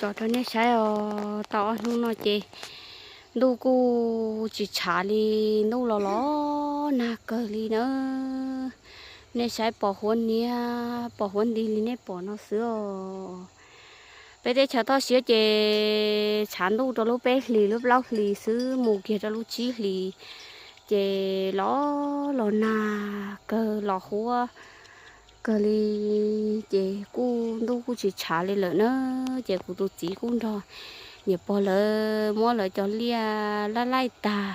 Tso rau nej saib os, tau ob hnub no ces ntuj kuj tsis tshav li, ntuj los los nag kawg li na. Nej saib pom huab niab pom huab nti li nej pom no xwb os. Peb teb chaws toj siab ces tshav ntuj rau lub peb hlis lub plaub hlis xwb, mus kiag rau lub tsib hlis ces los los nag kawg los huab kawg li. Ces kuj ntuj kuj tsis tshav li lawm na, ces kuv tus txiv kuj nrog niam pog lawv muab lawv cov liaj laij laij tag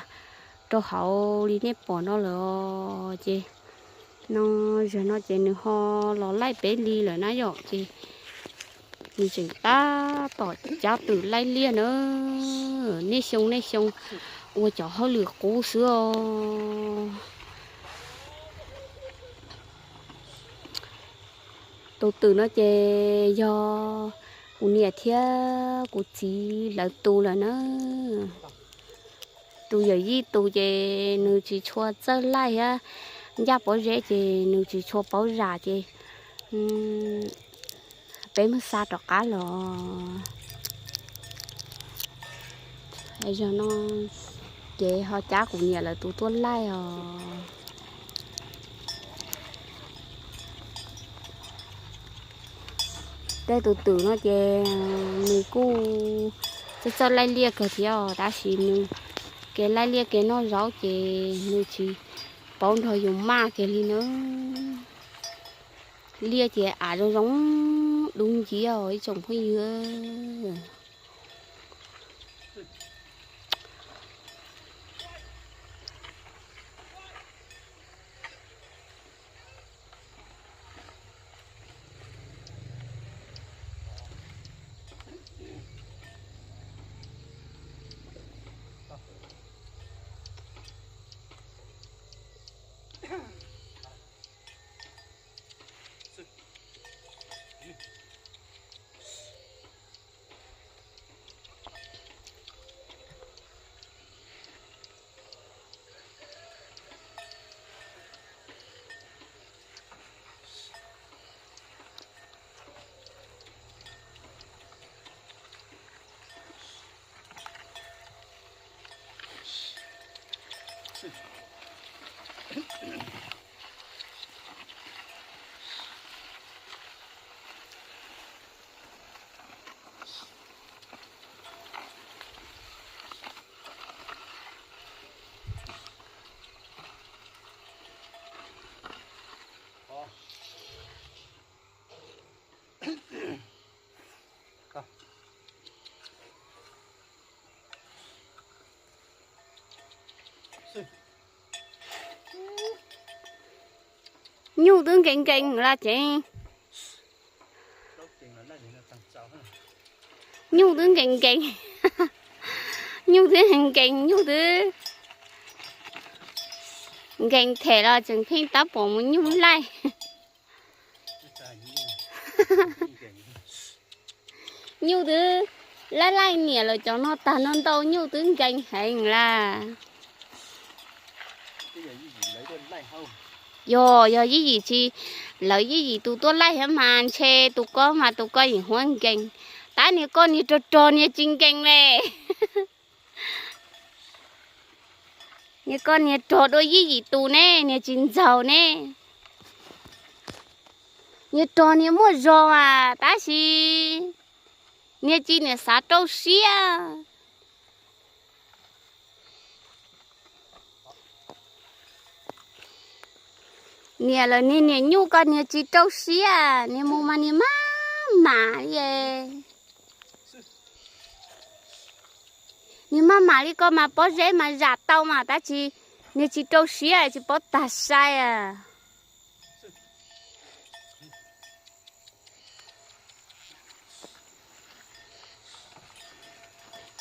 rau hauv li nej pom no lawm os. Ces no, zaum no ces nws ho los laij peb li lawm na yom, ces nws tseem tab tom cab twm laij liaj na. Nej xyoo nej xyoo ua cov hauj lwm qub xwb os. Tus twm no ces yog kuv niam thiab kuv txiv lawv tus lawm na. Tus yawm yij tus ces nws tsis tshua txawj laij thiab, ncaj pob zeb ces nws tsis tshua paub zam ces peb mus xa rov qab los. Zaum no ces ho cab kuv niam lawv tus tuaj laij os. Tej tus twm no ces nws kuj txawj txawj laij liaj kawg thiab os, tab sis nws kev laij liaj kev noj zaub ces nws tsis paub nrog yus maj kiag li na. Liaj ces av zoo zoo dub nciab os ib tsoom phooj ywg. Nyuj twb nkees nkees lawm tsev. Nyuj twb nkees nkees. Nyuj twb nkees nkees, nyuj twb nkees them los tseem pheej tab pom mus nyuj laij. Nyuj twb laij laij niam lawv cov no tag no ntau, nyuj twb nkees heev lawm. Yog, yog Yij Yim tsis, lawv Yij Yim tus tuaj laij thiab mas ntshe tus koj mas tus koj yim huab nkees. Tab niag koj niag rog rog niag tsis nkees li. Niag koj niag rog dua Yij Yim tus ne, niag tsis ntxaug ne. Niag rog niag muaj zog mas tab sis niag tsis niam xav rau siab. Niam lawv niag niam nyuj koj niag tsis rau siab, niag mus mas niag maj mam li. Niag maj mam li koj mas pob zeb mas zam tau mas tab sis niag tsis rau siab tsis paub tag sai.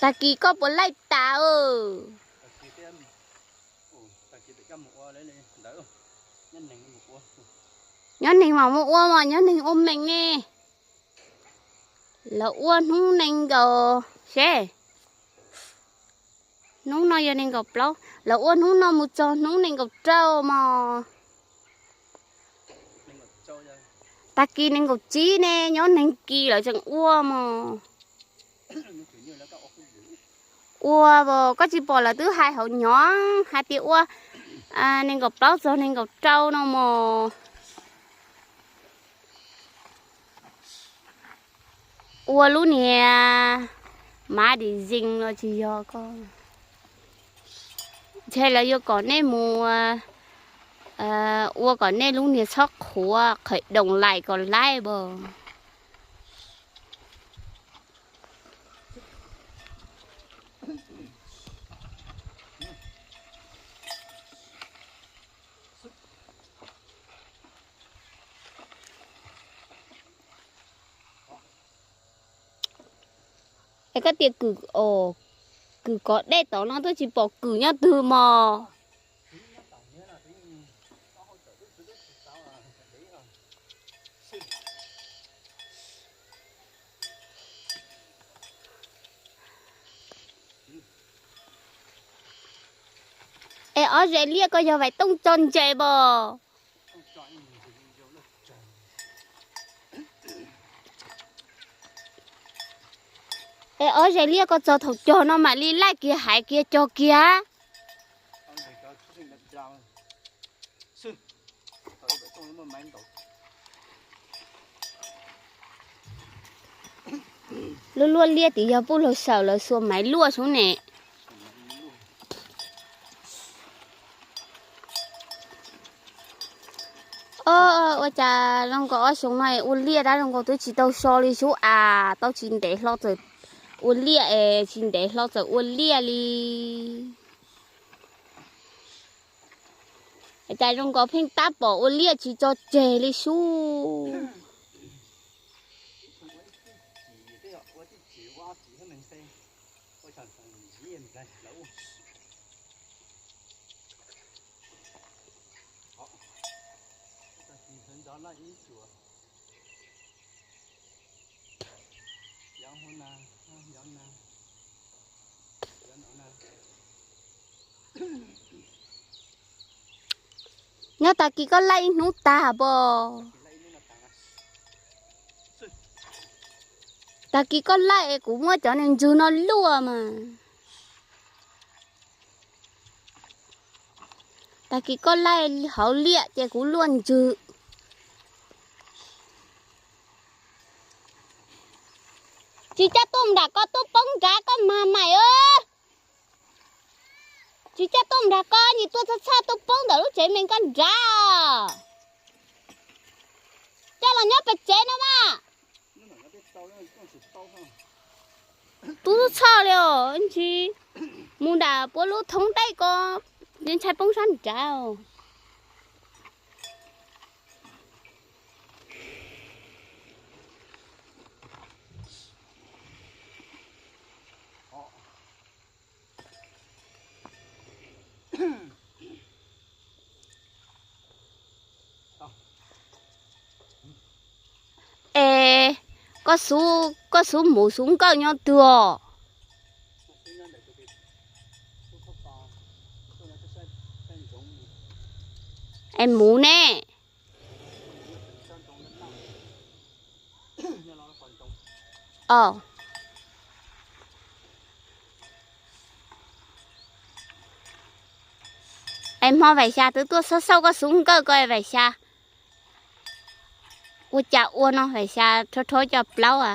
Tag kis koj puas laij tas? Nyob neeg mas muaj ua mas nyob neeg ua mees ne. Lawv ua hnub nees nkaum, seb, hnub no yog nees nkaum plaub, lawv ua hnub no mus txog hnub nees nkaum rau mos. Tag kis nees nkaum tsib ne, nyob neeg kis lawv tseem ua mos. Ua, koj tsis pom lawv twb hais hauv nyob hais tias ua nees nkaum plaub txog nees nkaum rau no mos. Ua lub niag mab dim zees los tsis yog koj. Ntshe lawv yuav kom nej mus ua kom nej lub niag txhob qhuav qhawv doos lais kom laib as. Es koj tias kwm, kwm kov dej tod no twb tsis pom kwm nyob twg mos. Es ob ze liaj koj yog Vais Tooj tso ntses pom? Es ob ze liaj koj txog thaum cog no mam li laij kiag hais kiag cog kiag. Lub luaj liaj tim yog puj laug sawm lawv xuas maiv luaj sub ne. Ua cas zoo nkaus ob xyoo no ua liaj dab zoo nkaus twb tsis tau so li sub as, tau tsis ntev hlo txawm ua liaj es tsis ntev hlo txawm ua liaj li. Cas zoo nkaus pheej tab pom ua liaj tsis tso tseg li sub. Nyob tag kis koj laij ib hnub tag pom. Tag kis koj laij es kuv muab cov niag ntswg no luaj mas. Tag kis koj laij hauv liaj ces kuv luaj ntswg. Tsis coj tuaj nram ko, tuaj poob nrad koj mas mais. Tsis coj tuaj nram ko, nim tuaj txhaj txhaj tuaj poob ntawm lub tsev me koj nrad. Coj los nyob pem tsev no mas. Tub txhaj li os, ntsis mus nram puab lub thoob dej ko, ntshai poob sab nrad. Es koj xub, koj xub muv xub nkawj nyob twg os? Es muv ne? Es hmo Vaim Xya twb tuaj xauj xauj koj xub nkawj ko Vaim Xya. Ua cas ua no Vaim Xya rho rho cov plaub a.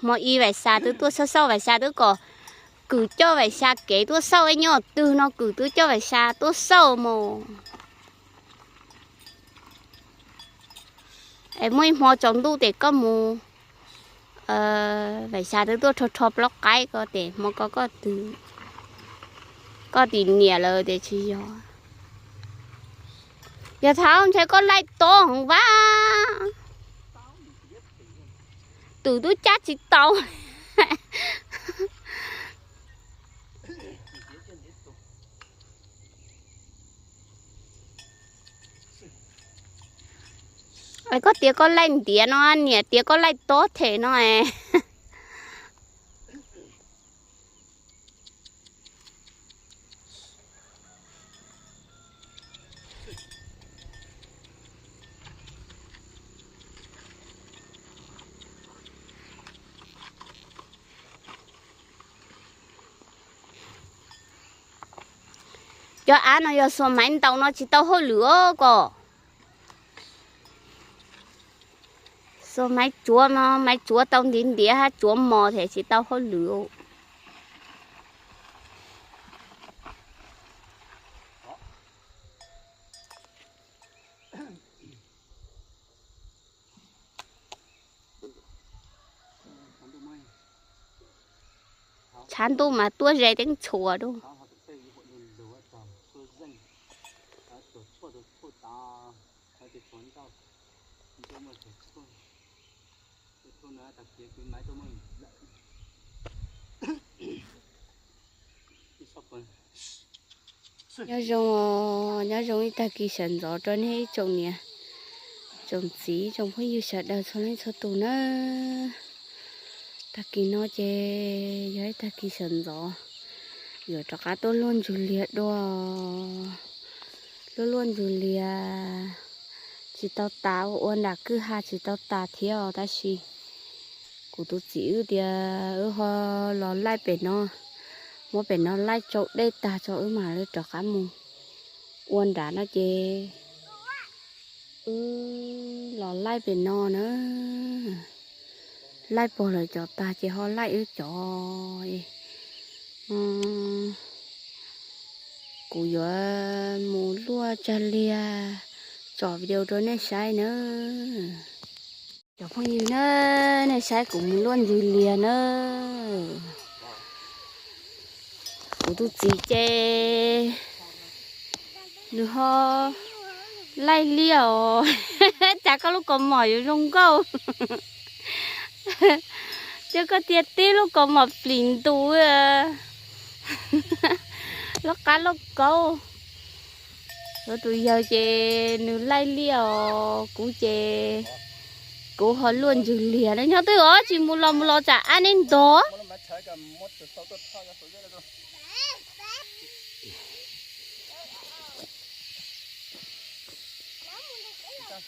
Hmo ib Vaim Xya twb tuaj xauj xauj, Vaim Xya twb kom Kwm coj Vaim Xya kev tuaj xauj, ib nyuag twg no Kwm twb coj Vaim Xya tuaj xauj mus. Es muaj ib hmo tsaus ntuj tes koj mus, Vaim Xya twb tuaj rho rho plaub qaib ko tes hmo ko koj tim niam lawm tes tsis yog. Yog thaum ntshe koj laij tob heev vas. Twm twb cab tsis tau. Koj tias koj laij ntiav no, niam tias koj laij tob them no es. Cov av no yog xuas maiv ntaus no tsis tau hauj lwm os koj. Xuas maiv tsuav no, maiv tsuav tau ntiav ntiav hab tsuav mos thiab tsis tau hauj lwm. Tshav ntuj mas tuaj ze teeb txhua dua. Nyob zoo, nyob zoo ib tag kis sawv ntxov rau nej ib tsoom niam tsoom txiv tsoom phooj ywg sawv daws txhua leej txhua tus nawb. Tag kis no ces yog ib tag kis sawv ntxov, yuav rov qab tuaj luaj ntsws lias dua. Luaj luaj ntsws lias tsis tau tas, ua nram kwj ha tsis tau tas thiab os, tab sis kuv tus txiv wb tias wb ho los laij pem no, muab pem no laij tsau dej tag tso wb mam li rov qab mus ua nrad no ces wb los laij pem no na. Laij pog lawv cov tag ces ho laij wb cov. Kuv yuav mus luaj tsag lias tsom video rau nej saib na. Cov phooj ywg na, nej saib kuv mus luaj ntsws lias na. Kuv tus txiv ces nws ho laij liaj os. Cas koj lub kaus mom yuav zoo nkauj, cia koj tiag tib lub kaus mom plim ntus, loj qab loj kaub. Kuv tus yawg ces nws laij liaj os, kuv ces kuv ho luaj ntsws lias na. Nyob twg os, tsis mus los mus los tsam ab neb ntog. Ua tau ntawd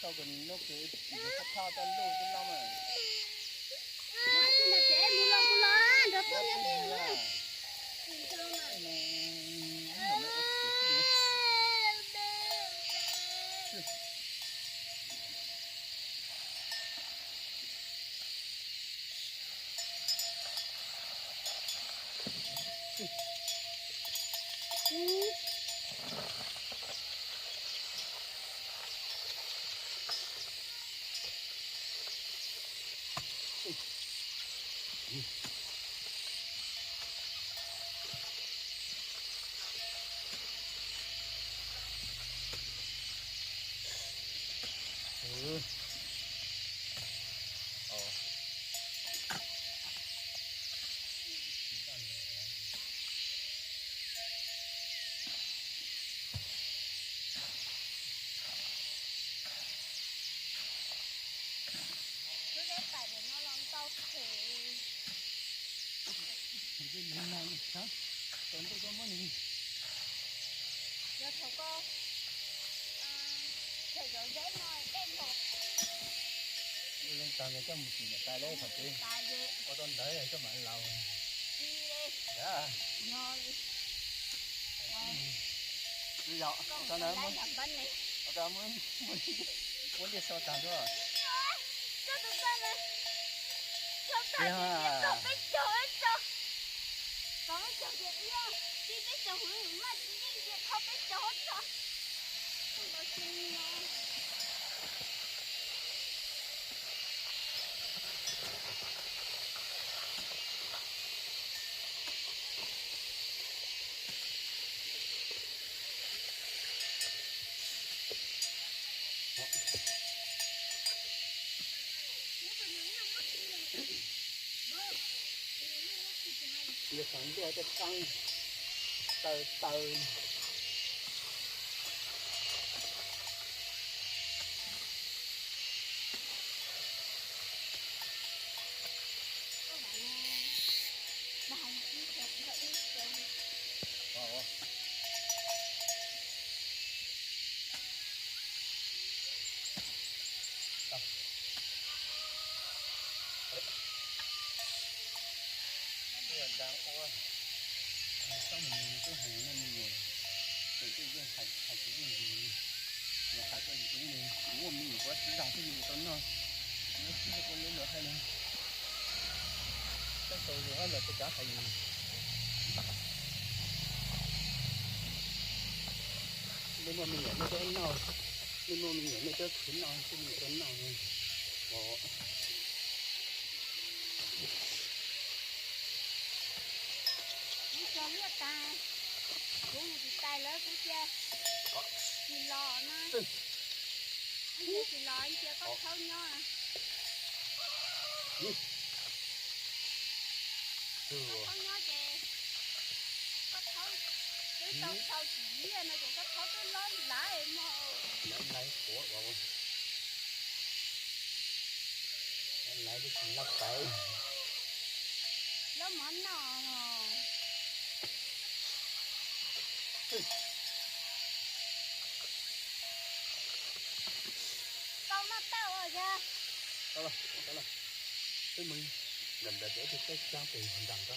coj mam laus. Ua liaj so tag nrho. Ntuj, tej qeej taw taw. Tus twg yeej hais, hais tus yeej yus, yus hais koj yus tus yeej, kuv muaj me nyuam kuv tsis zog twb yus tau noj, ua li luag hais li. Koj tau yus lawm koj cav hais yus. Nej muaj me nyuam nej cov noj, nej muaj me nyuam nej cov khwv noj, nej muaj cov noj. Kuv cog liaj tas, kuv mus tsis tais lawv kuv cia tsis los na. Cia tsis los cia koj thaub nyob. Koj thaub nyob ces koj thaub twb tau sau tsis liaj no ces koj thaub twb lob laiv mog. Laiv laiv quav, laiv twb tsis laj pais. Lob mov noj. Tau noj tau os yog. Tau los, tau los. Twb mus nram nram tias ib tug teb cab pem nram ko.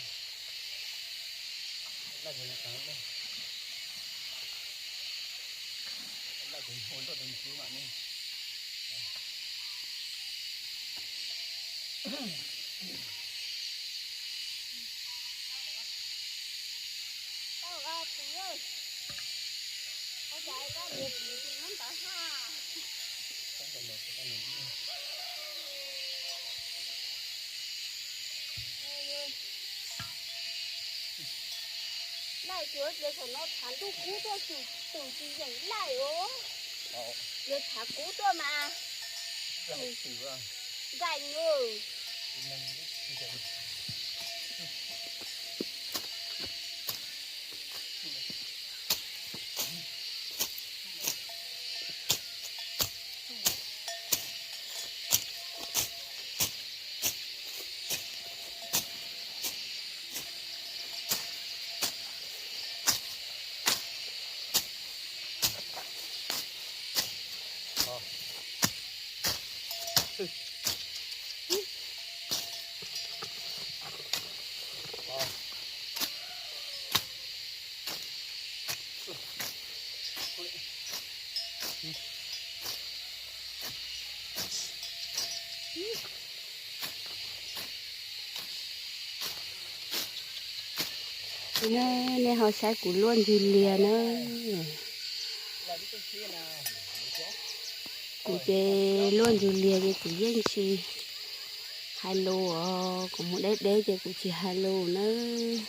Laj mus tas laj, laj mus hu tuaj tus ntxwv mam ne. Tau, txiv, ua cas koj ntiav txiv tsis muab ntawv haj? Laij, tsuav tias thaum no tshav ntuj kub tuaj, tus tsis yeem laij os. Tsuav tshav kub tuaj mas nkaim nws. Nej ho saib kuv luaj ntsws lias na. Kuv ces luaj ntsws lias ces kuv yeej tsis hais lus os, kuv mus deb deb ces kuv tsis hais lus nawb.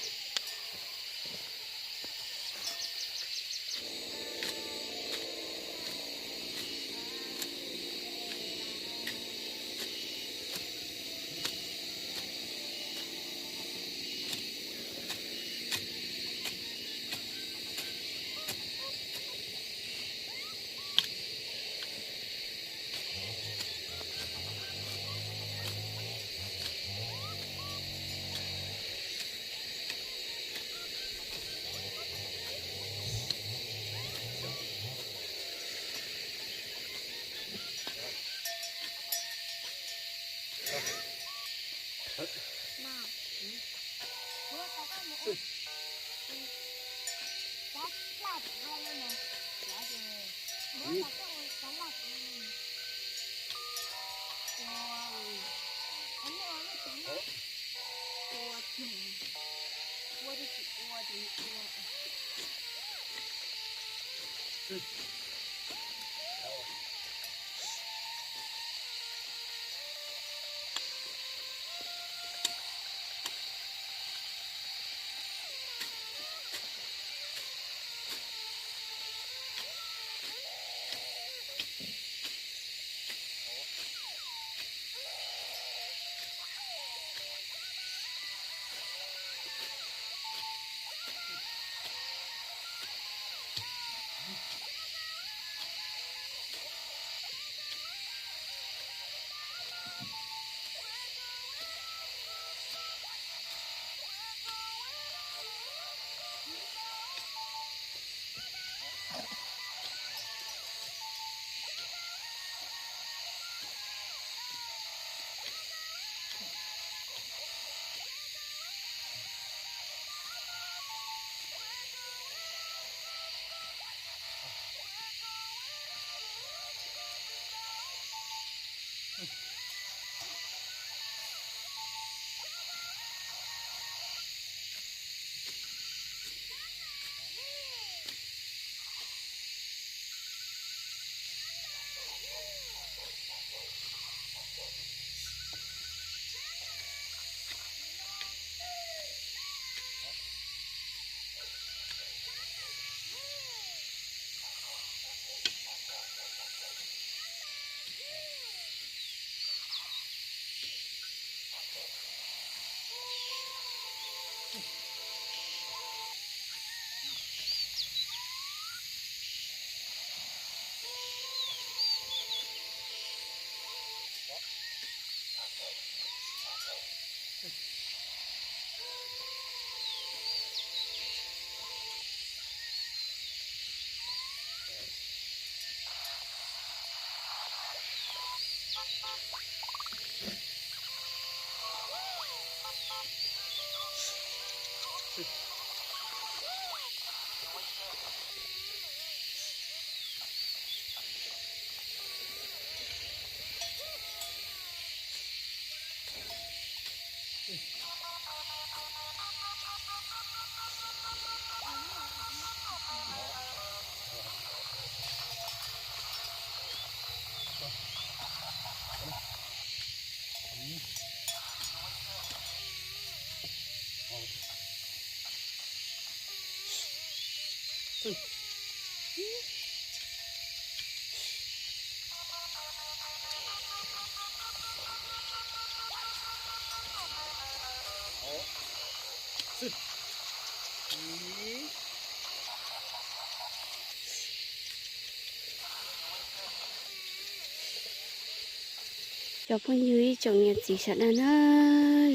Cov phooj ywg ib tsoom niam txiv sawv daws na,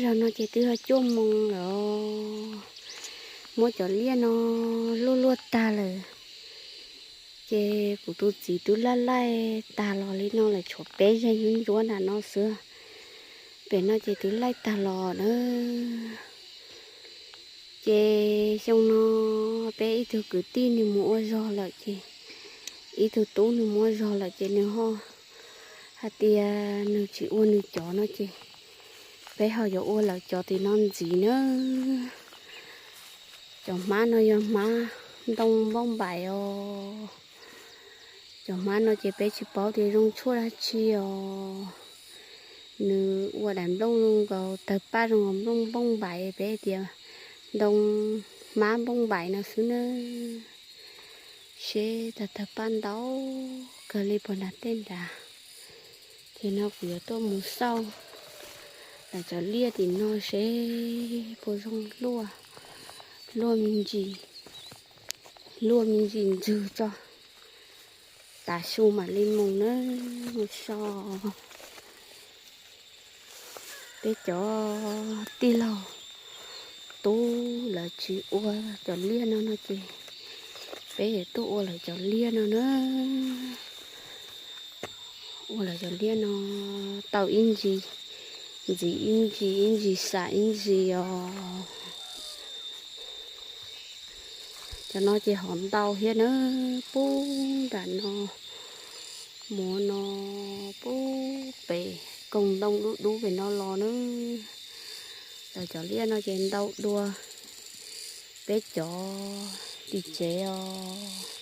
zaum no ces twb ho cuaj moos lawm, muab cov liaj no luaj luaj tag lawm, ces kuv tus txiv twb laij laij tag los li no lawm, tshuav peb zeg ntsuab ntsuab nram no xwb, pem no ces twb laij tag los na. Ces xyoo no peb ib tug kwv tij nws mus ua zog lawm ces, ib tug tub nws mus ua zog lawm ces nws ho hais tias nws tsis ua nws cov no ces peb ho yuav ua lawv cov tim no ntxiv na. Cov hmab no yog hmab ntoo npauj npaim os. Cov hmab no ces peb tsis paub tias zoo tshuaj dab tsi os. Nws ua daim nplooj zoo nkaus, tawg paj zoo nkaus nplooj npauj npaim, peb tias ntoo hmab npauj npaim no xwb na. Seb tawg tawg paj ntau kawg li puas nram tej nrad. Ces no kuv yuav tuaj mus xauj lawv cov liaj tim no seb puas zoo luaj, luaj me ntsis, luaj me ntsis ntswg tso, tav su mam li mus na, mus so. Peb cov tij laug tub lawv tsis ua cov liaj no no ces peb yuav tuaj ua lawv cov liaj no na. Ua lawv cov liaj no tau ib ntsis ntxiv ib ntsis, ib ntsis xam ib ntsis os. Cov no ces hov ntau thiab na, pub nram no, muav no, pub pem koog ntoo dub dub pem no los na. Lawv cov liaj no ces ntau dua peb cov tim tsev os.